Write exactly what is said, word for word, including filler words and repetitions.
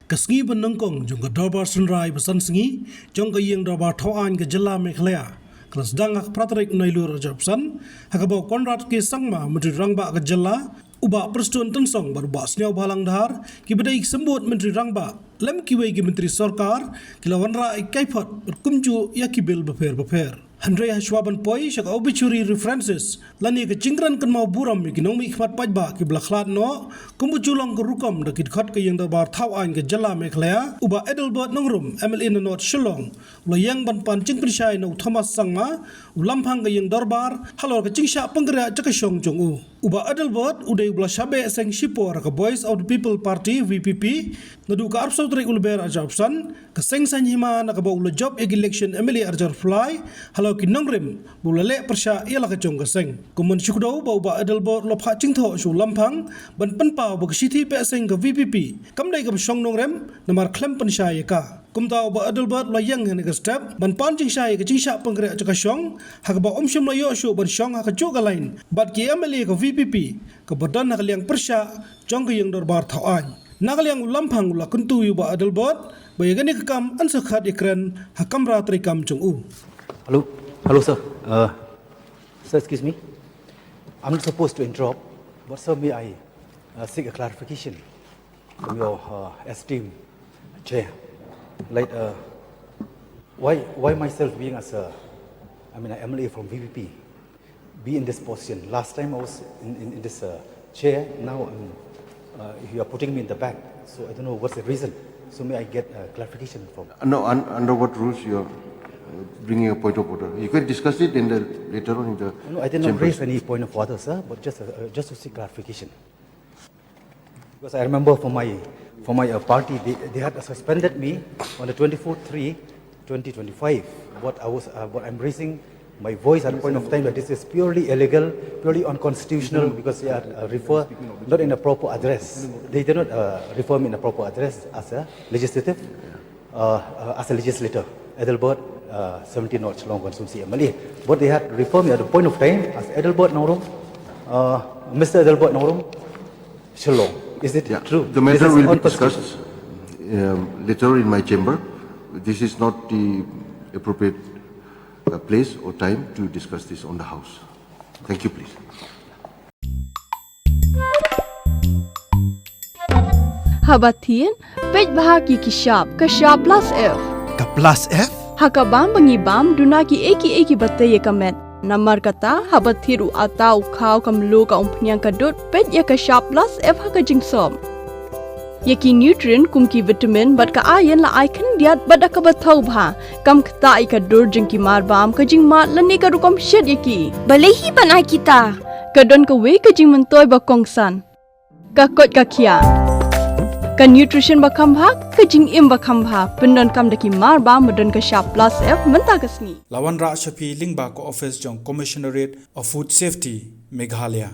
Ka sngi ba nyngkong jong ka Dorbar Synrai ba san sngi jong ka Ïing Dorbar Thawaiñ ka Jylla Meghalaya ka la sdang ha ka phra tarik Nailur arhajar arphew san, ha kaba u Conrad K Sangma, Myntri Rangbah ka Jylla, u Bah Prestone Tynsong bad u Bah Sniawbhalang Dhar, kiba dei ki symbud Myntri Rangbah lem kiwei ki Myntri Sorkar, ki la wanrah ïa ki kaiphod bad kumjuh ïa ki bill bapher bapher. Hynrei hashwa ban poi sha ka obituary references lane ka jingkren kynmaw burom ïa ki nongmihkhmat paidbah kiba la khlad noh, kumba ju long ka rukom da ki dkhot ka Ïing Dorbar Thawaiñ ka Jylla Meghalaya, u Bah Adelbert Nongrum, M L A na North Shillong, u la ïeng ban pan jingpynshai na u Thomas Sangma, u lamphang ka Ïing Dorbar, halor ka jingshah pynkhreh jaka shong jong u. U Bah Adelbert u dei uba la shah beh seng shipor ha ka Voice of the People Party, V P P, naduh ka arphew saw tarik u Lber arhajar arphew san, ka seng saiñ hima na kaba u la jop ïa ka election M L A arhajar arphew lai, halor ki nongrim ba u la leh pyrshah ïa la ka jong ka seng. Kumno shu kdew ba u Bah Adelbert u la phah jingthoh sha u lamphang ban pynpaw ba ka shithi beh seng ka V P P kam dei kaba shong nongrim, namar khlem pynshai ïa ka. Kumta u Bah Adelbert u la ïeng hane ka step ban pan jingshai ïa ka jingshah pynkhreh jaka shong, ha kaba um shym la ïoh shuh ban shong ha kajuh ka lain bad ki M L A ka V P P kaba don ha ka liang pyrshah jong ka Ïing Dorbar Thawaiñ. Na ka liang u lamphang u la kyntu ïa u Bah Adelbert ba ïa kane ka kam yn sa khot ïakren ha kamra treikam jong u. Hello, hello, sir. Uh, sir, excuse me. I'm not supposed to interrupt, but sir, may I uh, seek a clarification from your uh, esteemed chair? Like, uh, why, why myself being as a, I mean, an M L A from V P P, be in this position? Last time I was in, in, in this uh, chair, now I'm, uh, you are putting me in the back. So I don't know what's the reason. So may I get uh, clarification from? No, un- under what rules you are uh, bringing a point of order? You can discuss it in the later on in the. No, I did not chamber. Raise any point of order, sir, but just uh, uh, just to seek clarification. Because I remember for my, for my uh, party, they, they had suspended me on the twenty-fourth three twenty twenty-five. What I was, uh, what I'm raising my voice at the point of time that this is purely illegal, purely unconstitutional because they are uh, refer not in a proper address. They did not uh, refer me in a proper address as a legislative, uh, uh, as a legislator. Adelbert, uh, seventeen North Shillong Constituency M L A. But they had referred me at the point of time as Adelbert Nongrum, uh, Mister Adelbert Nongrum, Shillong. Is it Yeah. True? The matter will be discussed um, later in my chamber. This is not the appropriate uh, place or time to discuss this on the house. Thank you, please. Haba thied, peit bha ki ki shap, ka shap plus F. Ka plus F? Ha ka bam ba ngi bam, duna ki ei ki ei ki ba tei ïa ka met. Namar kata, haba thied u atta u khaw ka mluh ka umphniang ka dud, peit ïa ka shap plus F ha ka jingsop. Ïa ki nutrient kum ki vitamin bad ka iron la ai khyndiat bad da kaba thaw bha. Kam ktah ïa ka dur jong ki marbam, ka jingmad lane ka rukom shet ïa ki. Balei hi ban ai kita? Ka don kawei ka jingmyntoi ba kongsan. Ka koit ka khiah. Ka nutrition ba kham bha, ka jingim ba kham bha. Pyndonkam da ki marbam ba don ka shap plus F mynta ka sngi. La wanrah sha phi lyngba ka office jong Commissionerate of Food Safety, Meghalaya.